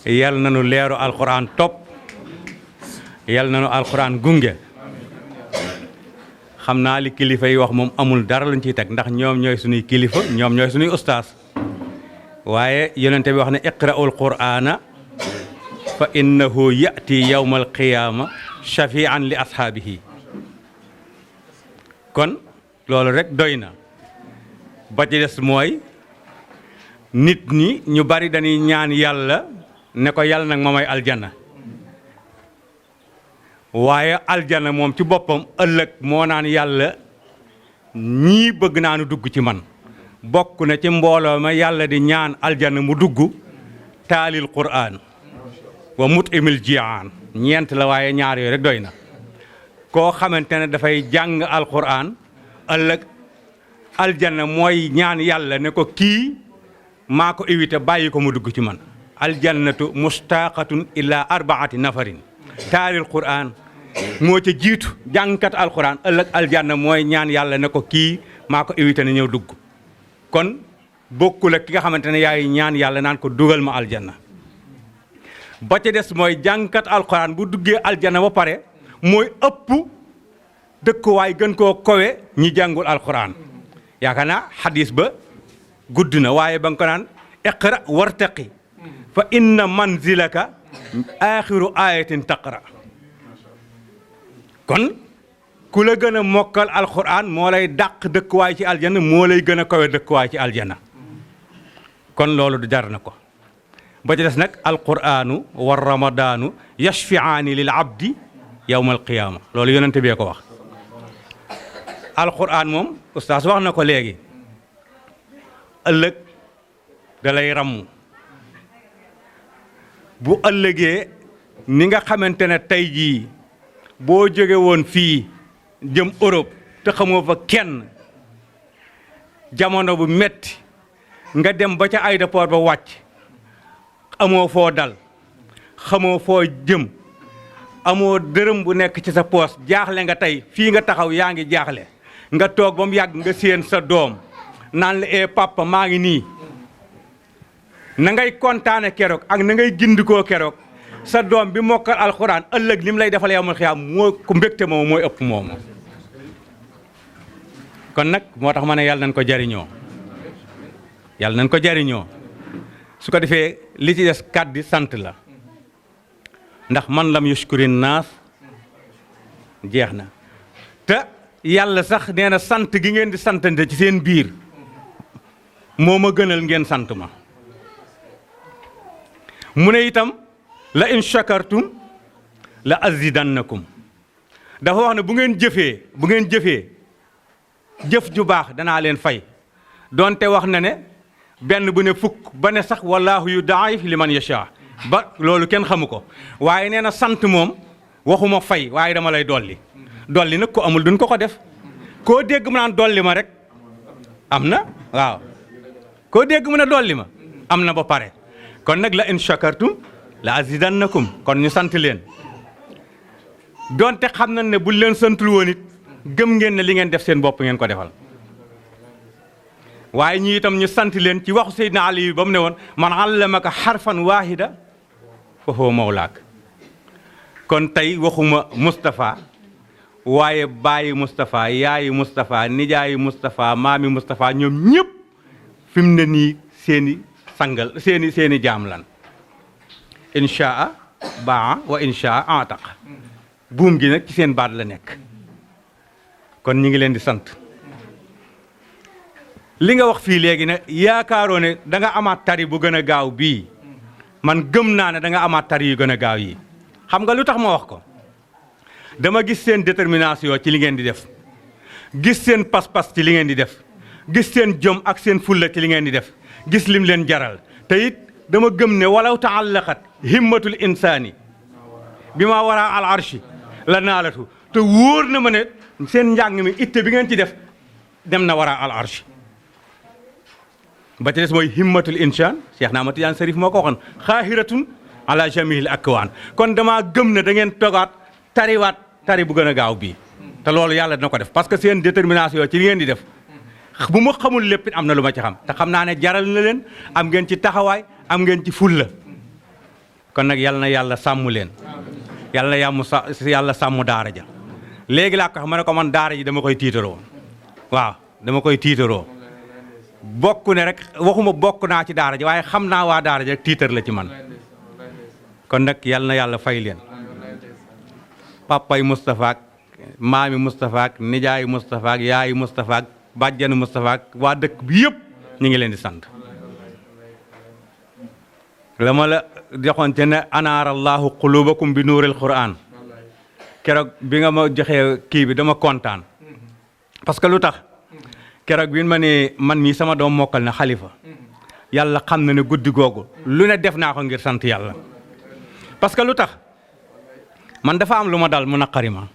[SPEAKER 5] yal nañu leeru alquran topp yal nañu alquran gunge xam naa li kilifa yi wax moom amul dara luñ ciy teg ndax ñoom ñooy suñuy kilifa ñoom ñooy suñuy ustaas waaye yonente bi wax ne iqra'ul qur'ana fa innahu ya'ti yawmal qiyaama shafi'an li ashaabihi kon loolu rek doy na ba ci des mooy nit ñi ñu bari dañuy ñaan yàlla ne ko yàlla nag ma may aljana waaye aljana moom ci boppam ëllëg moo naan yàlla ñii bëgg naa nu dugg ci man bokk na ci mbooloo ma yàlla di ñaan aljana mu dugg taalil qur'an wa mut'imil ji'aan ñeent la waaye ñaar yooyu rek doy na koo xamante ne dafay jàng alquran ëllëg aljana mooy ñaan yàlla ne ko kii maa ko évité bàyyi ko mu dugg ci man aljannatu mustaqatun ila arbaati nafarin taalil qur'an moo ca jiitu jàngkat alquran ëllëg aljanna mooy ñaan yàlla ne ko kii maa ko évité ne ñëw dugg kon bokkul ak ki nga xamante ne yaay ñaan yàlla naan ko dugal ma aljanna ba ca des mooy jàngkat alquran bu duggee aljanna ba pare mooy ëpp dëkkuwaay gën koo kowe ñi jàngul alquran yaakaar naa xadis ba gudd na waaye ba nga ko naan iqra wartaqi fa inna manzilaka aaxiru ayatin taqra kon ku la gën a mokkal alquran moo lay dàq dëkkuwaay ci aljanna moo lay gën a kawe dëkkuwaay ci aljanna kon loolu du jar na ko ba ci des nag alquranu wa ramadaanu yashfiaani lil abdi yawma alqiyaama loolu yonente bee ko wax alquran moom ustaas wax na ko léegi ëllëg da lay ramm bu ëllëgee ni nga xamante ne tey jii boo jóge woon fii jëm Europe te xamoo fa kenn jamono bu metti nga dem ba ca aéroport ba wàcc amoo foo dal xamoo foo jëm amoo dërëm bu nekk ci sa poos jaaxle nga tey fii nga taxaw yaa ngi jaaxle nga toog ba mu yàgg nga séen sa doom naan la papa maa ngi nii na ngay kontaane keroog ak na ngay gindikoo keroog sa doom bi mokkal alxuraan ëllëg lim lay defal yawmal xiyaam moo ko mbégte moom mooy ëpp moom kon nag moo tax ma ne yàlla nañ ko jariñoo yàlla nañ ko jariñoo su ko defee li ci des kàddi sant la ndax man lam yushkurin naas jeex na te yàlla sax nee na sant gi ngeen di santante ci seen biir moo ma gënal ngeen sant ma mu ne itam la in shakartum la azidannakum dafa wax ne bu ngeen jëfee jëf ju baax danaa leen fay donte wax na ne benn bu ne fukk ba ne sax wallaahu yudaa'if liman yashaa ba loolu kenn xamu ko waaye nee na sant moom waxuma fay waaye dama lay dolli nag ko amul duñ ko def koo dégg mu naan dolli ma rek am na waaw koo dégg mu ne dolli ma am na ba pare kon nag la in shakartum la azidannakum kon ñu sant leen donte xam nañ ne buñ leen santul woon it gëm ngeen ne li ngeen def seen bopp ngeen ko defal waaye ñi itam ñu sant leen ci waxu Seydina Ali ba mu ne woon man allamaka xarfan waahida fa huwa mawlaak kon tey waxuma Moustapha waaye bàyyi Moustapha yaayi Moustapha nijaayi Moustapha maami Moustapha ñoom ñëpp fi mu ne nii seeni sangal seeni jaam lan inchaa baa wa inchaa ataq buum gi nag ci seen baat la nekk kon ñi ngi leen di sant li nga wax fii léegi ne yaakaaroo ne da nga amaat tari bu gën a gaaw bii man gëm naa ne da nga amaat tari yu gën a gaaw yi xam nga lu tax ma wax ko dama gis seen détermination ci li ngeen di def gis seen pas-pas ci li ngeen di def gis seen jom ak seen fulla ci li ngeen di def gis lim leen jaral te it dama gëm ne walaw taallaqat himmatul insaani bi ma wara al arshi la naalatu te wóor na ma ne seen njàng mi itte bi ngeen ci def dem na wara al arshi ba ci des mooy himmatul insaan Cheikh na Ahmad Tijaan Sarif moo ko waxoon xaahiratun ala jamihil akwaan kon dama gëm ne da ngeen togaat tariwaat tari bu gën a gaaw bii te loolu yàlla dina ko def parce que seen détermination ci li ngeen di def bu ma xamul lépp it am na lu ma ci xam te xam naa ne jaral na leen am ngeen ci taxawaay am ngeen ci fulla kon nag yal na yàlla sàmm leen yal na yàlla sàmm daara ja léegi laa ko xam ma ne ko man daara ji dama koy tiitaroo waaw dama koy tiitaroo bokk ne rek waxuma bokk naa ci daara ji waaye xam naa waa daara ji rek tiitar la ci man kon nag yal na yàlla fay leen papay Moustapha ak maami Moustapha ak nijaayi Moustapha ak yaayi Moustapha ak bàjjanu Moustapha ak waa dëkk bi yëpp ñu ngi leen di sant la ma la joxoon te ne anaarallahu qulubakum bi nuuril Qur'an keroog bi nga ma joxee kii bi dama kontaan parce que lu tax keroog bi ma ne man mii sama doom mokkal na xalifa yàlla xam na ne guddi googu lu ne def naa ko ngir sant yàlla parce que lu tax man dafa am lu ma dal mu naqari ma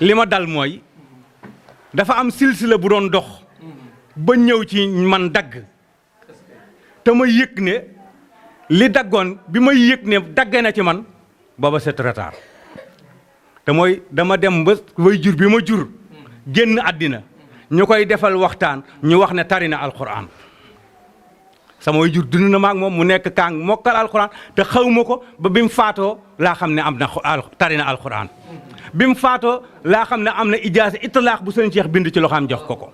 [SPEAKER 5] li ma dal mooy dafa am silsila bu doon dox ba ñëw ci man dagg te ma yëg ne li daggoon bi ma yëg ne dagg na ci man booba c'est trop tard te mooy dama dem ba way jur bi ma jur génn àddina ñu koy defal waxtaan ñu wax ne tari na alquran sama way jur dund na maag moom mu nekk kaang mokkal alquran te xaw ma ko ba bi mu faatoo laa xam ne am na tari na alquran bi mu faatoo laa xam ne am na ijaasa itlaax bu sëñ Cheikh bind ci loxoom jox ko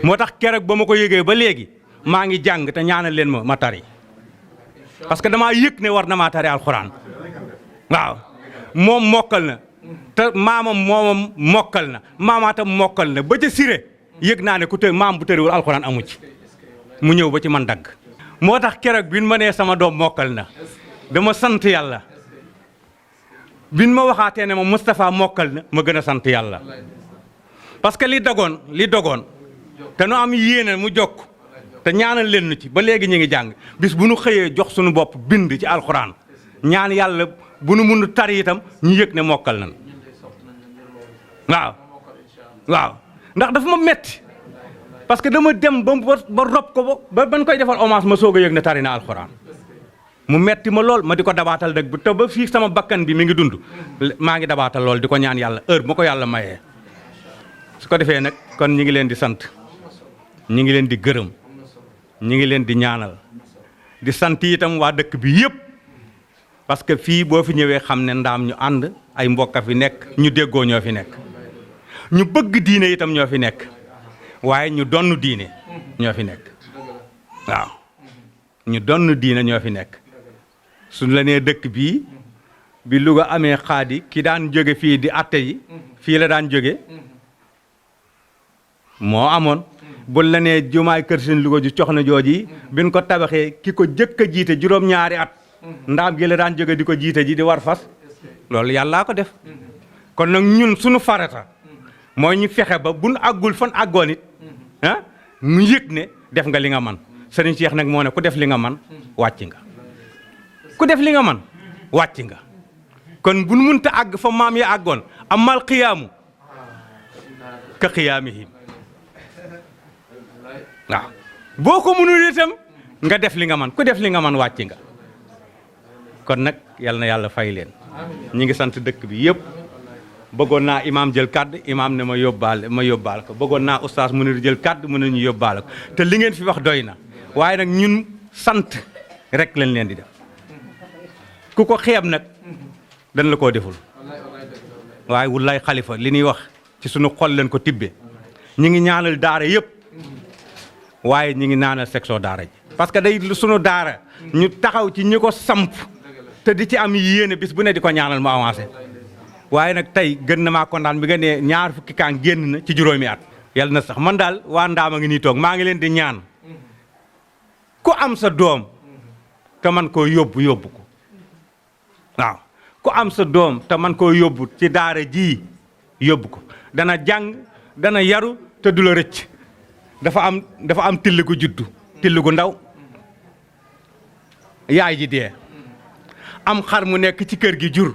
[SPEAKER 5] moo tax keroog ba ma ko yëgee ba léegi maa ngi jàng te ñaanal leen ma tari parce que damaa yëg ne war na maa tari alxuraan waaw moom mokkal na te moomam mokkal na maamaatam mokkal na ba ca siré yëg naa ne ku te maam bu tëriwul alxuraan amu ci mu ñëw ba ci man dagg moo tax keroog bi ma nee sama doom mokkal na dama sant yàlla bin ma waxaatee ne ma Moustapha mokkal na ma gën a sant yàlla parce que li dogoon te nu am yéene mu jokk te ñaanal leen nu ci ba léegi ñu ngi jàng bis bu nu xëyee jox suñu bopp bind ci alxuraan ñaan yàlla bu nu mun tari itam ñu yëg ne mokkal nan waaw ndax dafa ma metti parce que dama dem ba rob ko ba ban koy defal hommage ma soog a yëg ne tari na alxuraan mu metti ma lool ma di ko dabaatal dëgg te ba fii sama bakkan bi mi ngi dund maa ngi dabaatal lool di ko ñaan yàlla heure bu ma ko yàlla mayee su ko defee nag kon ñi ngi leen di sant ñi ngi leen di gërëm ñi ngi leen di ñaanal di sant itam waa dëkk bi yëpp parce que fii boo fi ñëwee xam ne ndaam ñu ànd ay mbokk fi nekk ñu déggoo ñoo fi nekk ñu bëgg diine itam ñoo fi nekk waaye ñu donn diine ñoo fi nekk waaw ñu donn diine ñoo fi nekk suñ la nee dëkk bii bi Louga amee xaadi ki daan jóge fii di atte yi fii la daan jóge moo amoon bu la nee jumaay kër seen Louga ju cox na jooji biñ ko tabaxee ki ko jëkk a jiite juróom-ñaari at ndaam gi la daan jóge di ko jiite ji di war fas loolu yàllaa ko def kon nag ñun suñu farata mooy ñu fexe ba buñ àggul fan àggoon it mu yëg ne def nga li nga man Sëriñ Cheikh nag moo ne ku def li nga man wàcc nga ku def li nga man wàcc nga kon buñ munta àgg fa maam ya àggoon amal xiyaamu ka xiyaamihim waaw boo ko mënul itam nga def li nga man ku def li nga man wàcc nga kon nag yal na yàlla fay leen ñi ngi sant dëkk bi yëpp bëggoon naa imaam jël kàddu imaam ne ma yóbbaal ko bëggoon naa oustaz Mounir jël kàddu mën nañu yóbbaale ko te li ngeen fi wax doy na waaye nag ñun sant rek lañ leen di def ku ko xeeb nag dañ la koo deful waaye wallaay xalifa li ñuy wax ci sunu xol leen ko tibbe ñi ngi ñaanal daara yëpp waaye ñi ngi ñaanal section daara ji parce que day sunu daara ñu taxaw ci ñi ko samp te di ci am yéene bis bu ne di ko ñaanal mu avancé waaye nag tey gën na maa kontaan bi nga ne ñaar fukki kaan génn na ci juróomi at yàlla na sax man daal waa Ndaam a ngi nii toog maa ngi leen di ñaan ku am sa doom te man koo yóbbu ko waaw ku am sa doom te man koo yóbbu ci daara ji yóbbu ko dana jàng dana yaru te du la rëcc dafa am till gu juddu till gu ndaw yaay ji dee am xar mu nekk ci kër gi jur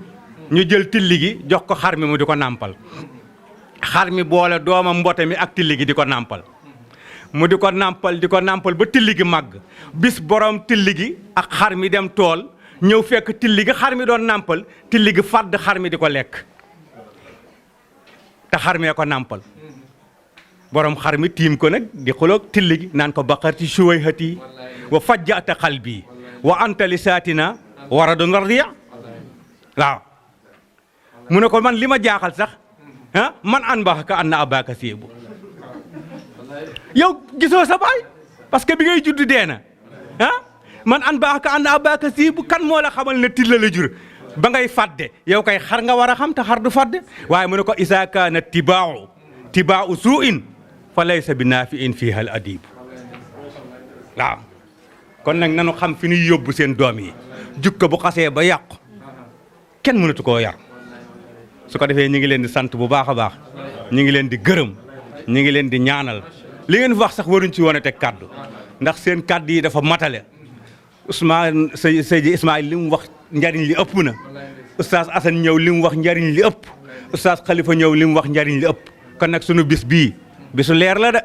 [SPEAKER 5] ñu jël tilli gi jox ko xar mi mu di ko nàmpal xar mi boole doomam mbote mi ak tilli gi di ko nàmpal mu di ko nàmpal ba tilli gi màgg bis borom tilli gi ak xar mi dem tool ñëw fekk tilli gi xar mi doon nàmpal tilli gi fàdd xar mi di ko lekk te xar mee ko nàmpal borom xar mi tiim ko nag di xuloog tilli gi naan ko baqarti suwayhati wa fajjata qalbi wa anta li saatina waradun radiya waaw mu ne ko man li ma jaaxal sax man an baax ka an na abaka séebu yow gisoo sa baay parce que bi ngay judd dee na man an baax ka an na abaka séebu kan moo la xamal ne tilla la jur ba ngay fàdde yow kay xar nga war a xam te xar du fàdde waaye mu ne ko isa kaana tibaau suu'in fa laysa bi naafi'in fiiha al adibu waaw kon nag nanu xam fi ñuy yóbbu seen doom yi jukka bu xasee ba yàqu kenn mënatu koo yar su ko defee ñi ngi leen di sant bu baax a baax ñi ngi leen di gërëm ñi ngi leen di ñaanal li ngeen wax sax waruñ ci wane teg kàddu ndax seen kàddu yi dafa matale Ousmane Seydi Ismaïl li mu wax njariñ li ëpp na Oustaz Assane ñëw li mu wax njariñ li ëpp Oustaz Khalifa ñëw li mu wax njariñ li ëpp kon nag sunu bis bii bisu leer la de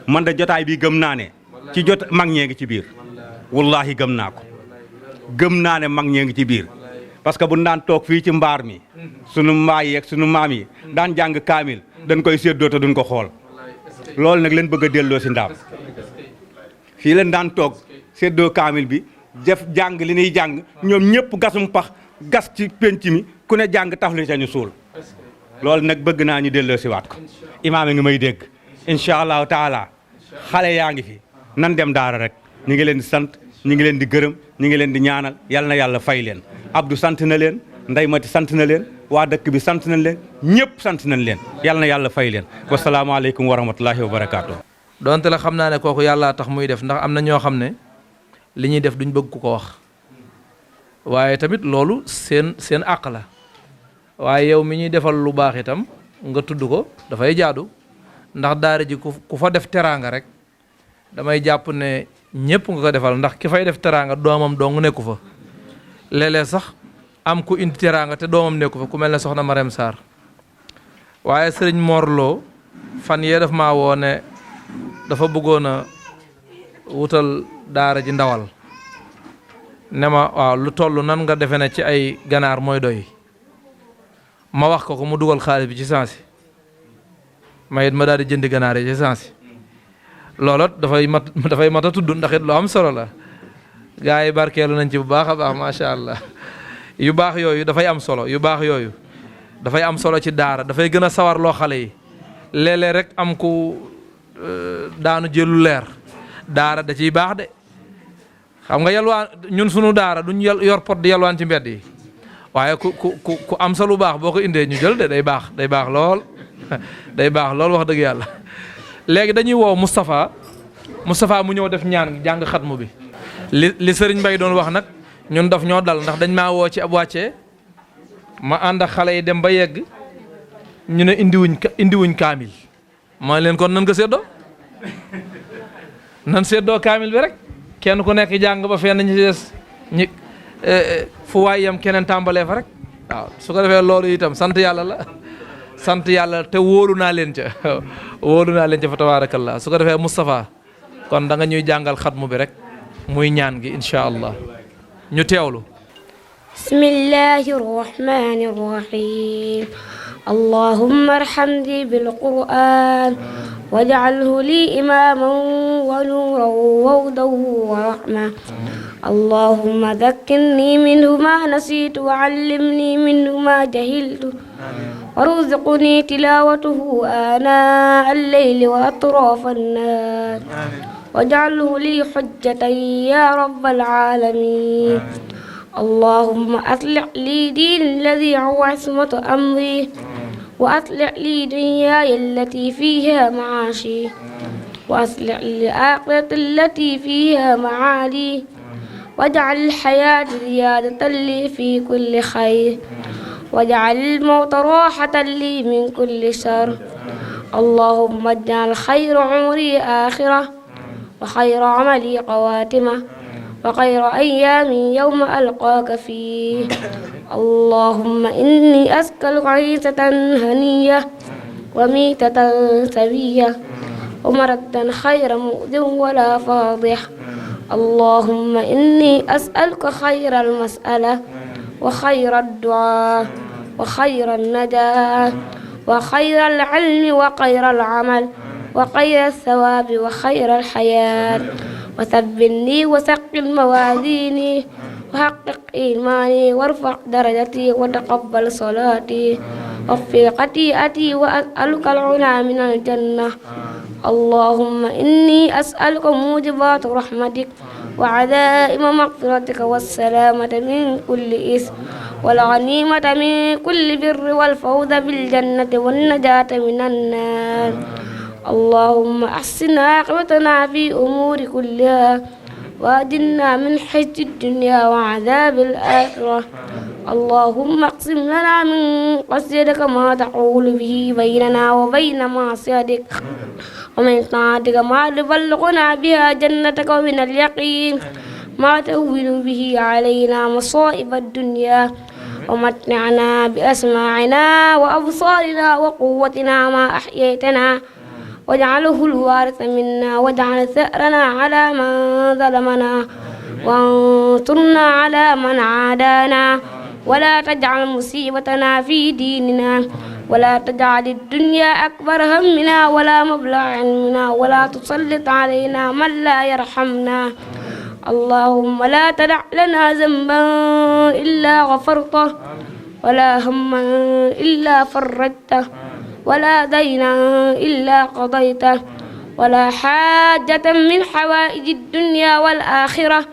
[SPEAKER 5] man de jotaay bi gëm naa ne ci jot mag ñee ngi ci biir wallahi gëm naa ko gëm naa ne mag ñee ngi ci biir parce que bu ñu daan toog fii ci mbaar mi sunu mbaay yeeg sunu maam yi daan jàng kaamil dañ koy séddoo te duñ ko xool loolu nag leen bëgg a delloo si Ndaam fii leen daan toog séddoo kaamil bi def jàng li ñuy jàng ñoom ñëpp gasum pax gas ci penc mi ku ne jàng tafli ca ñu suul loolu nag bëgg naa ñu delloo si waat ko imaam a ngi may dégg incha allahu taala xale yaa ngi fi nan dem daara rek ñu ngi leen di sant ñu ngi leen di gërëm ñu ngi leen di ñaanal yal na yàlla fay leen Abdou sant na leen Ndey Mati sant na leen waa dëkk bi sant nañ leen ñëpp sant nañ leen yal na yàlla fay leen wasalaamaaleykum wa rahmatullahi wa barakaatu.
[SPEAKER 1] donte la xam naa ne kooku yàllaa tax muy def ndax am na ñoo xam ne li ñuy def duñ bëgg ku ko wax waaye tamit loolu seen àq la waaye yow mi ñuy defal lu baax itam nga tudd ko dafay jaadu ndax daara ji ku fa def teraanga rek damay jàpp ne ñëpp nga ko defal ndax ki fay def teraanga doomam dong nekku fa léeg-léeg sax am ku indi teraanga te doomam nekku fa ku mel ne soxna Marème Sarr waaye sëriñ Morlo fan yee daf maa woo ne dafa bëggoon a wutal daara ji ndawal ne ma waaw lu toll nan nga defe ne ci ay ganaar mooy doy ma wax ko mu dugal xaalis bi ci sansi ma it ma daal di jëndi ganaar yi ci sansi loolot dafay mat a tudd ndax it lu am solo la gaa yi barkeelu nañ ci bu baax a baax macha allah yu baax yooyu dafay am solo yu baax yooyu dafay am solo ci daara dafay gën a sawar loo xale yi léeg-léeg rek am ku daanu jëlu leer daara da ciy baax de xam nga yalwaan ñun sunu daara duñ yor pot di yalwaan ci mbedd yi waaye ku am sa lu baax boo ko indee ñu jël de day baax lool day baax lool wax dëgg yàlla léegi dañuy woo Moustapha mu ñëw def ñaan jàng xatmu bi li Sëriñ Mbay doon wax nag ñun daf ñoo dal ndax dañ maa woo ci ab wàccee ma ànd ak xale yi dem ba yegg ñu ne indiwuñ kaamil ma leen kon nan ko séddoo nan séddoo kaamil bi rek kenn ku nekk jàng ba fenn ñi des ñi fu waay yam keneen tàmbalee fa rek waaw su ko defee loolu itam sant yàlla la sant yàlla te wóolu naa leen ca fa tabaarakallah su ko defee Moustapha kon da nga ñuy jàngal xatmu bi rek muy ñaan gi incha allah ñu teewlu
[SPEAKER 4] bismillahi rahmani rahim allahumma arhamni bil qur'an
[SPEAKER 6] واجعله لي إماما ونورا وهدى ورحمة اللهم ذكرني منه ما نسيت وعلمني منه ما جهلت وارزقني تلاوته آناء الليل وأطراف النهار واجعله لي حجة يا رب العالمين اللهم أصلح لي دين الذي هو عصمة أمري وأصلح لي دنياي التي فيها معاشي وأصلح لي الآخرة التي فيها معادي واجعل الحياة زيادة لي في كل خير واجعل الموت راحة لي من كل شر اللهم اجعل خير عمري آخرة وخير عملي خواتمة وخير أيامي يوم ألقاك فيه اللهم إني أسألك عيشة هنية وميتة سوية ومردا خير مؤذ ولا فاضح اللهم إني أسألك خير المسألة وخير الدعاء وخير النداء وخير العلم وخير العمل وخير الثواب وخير الحياة وثبني وثقل موازيني وحقق إيماني وارفع درجتي وتقبل صلاتي واغفر خطيئتي وأسألك العلا من الجنة اللهم إني أسألك موجبات رحمتك وعزائم مغفرتك والسلامة من كل إثم والغنيمة من كل بر والفوز بالجنة والنجاة من النار اللهم أحسن عاقبتنا في أمور كلها وأجرنا من حزن الدنيا وعذاب الآخرة اللهم اقسم لنا من خشيتك ما تحول به بيننا وبين معصيتك ومن طاعتك ما تبلغنا بها جنتك ومن اليقين ما تهون به علينا مصائب الدنيا ومتعنا بأسماعنا وأبصارنا وقوتنا ما أحييتنا واجعله الوارث منا واجعل ثأرنا على من ظلمنا وانصرنا على من عادانا ولا تجعل مصيبتنا في ديننا ولا تجعل الدنيا أكبر همنا ولا مبلغ علمنا ولا تسلط علينا من لا يرحمنا اللهم لا تدع لنا ذنبا إلا غفرته ولا هما إلا فرجته ولا دينا إلا قضيته ولا حاجة من حوائج الدنيا والآخرة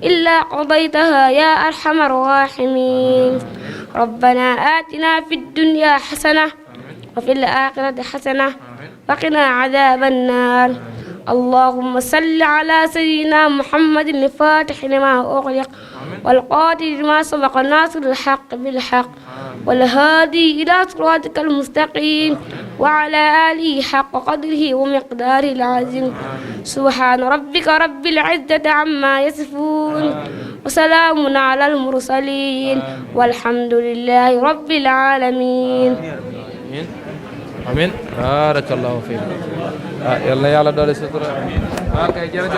[SPEAKER 6] إلا قضيتها يا أرحم الراحمين ربنا آتنا في الدنيا حسنة وفي الآخرة حسنة وقنا عذاب النار اللهم صل على سيدنا محمد الفاتح لما أغلق والقاتل لما سبق ناصر الحق بالحق والهادي إلى صراطك المستقيم وعلى آله حق قدره ومقداره العظيم سبحان ربك رب العزة عما يصفون وسلام على المرسلين والحمد لله رب العالمين
[SPEAKER 1] amin barakallahu fiik yal na yàlla doole sutura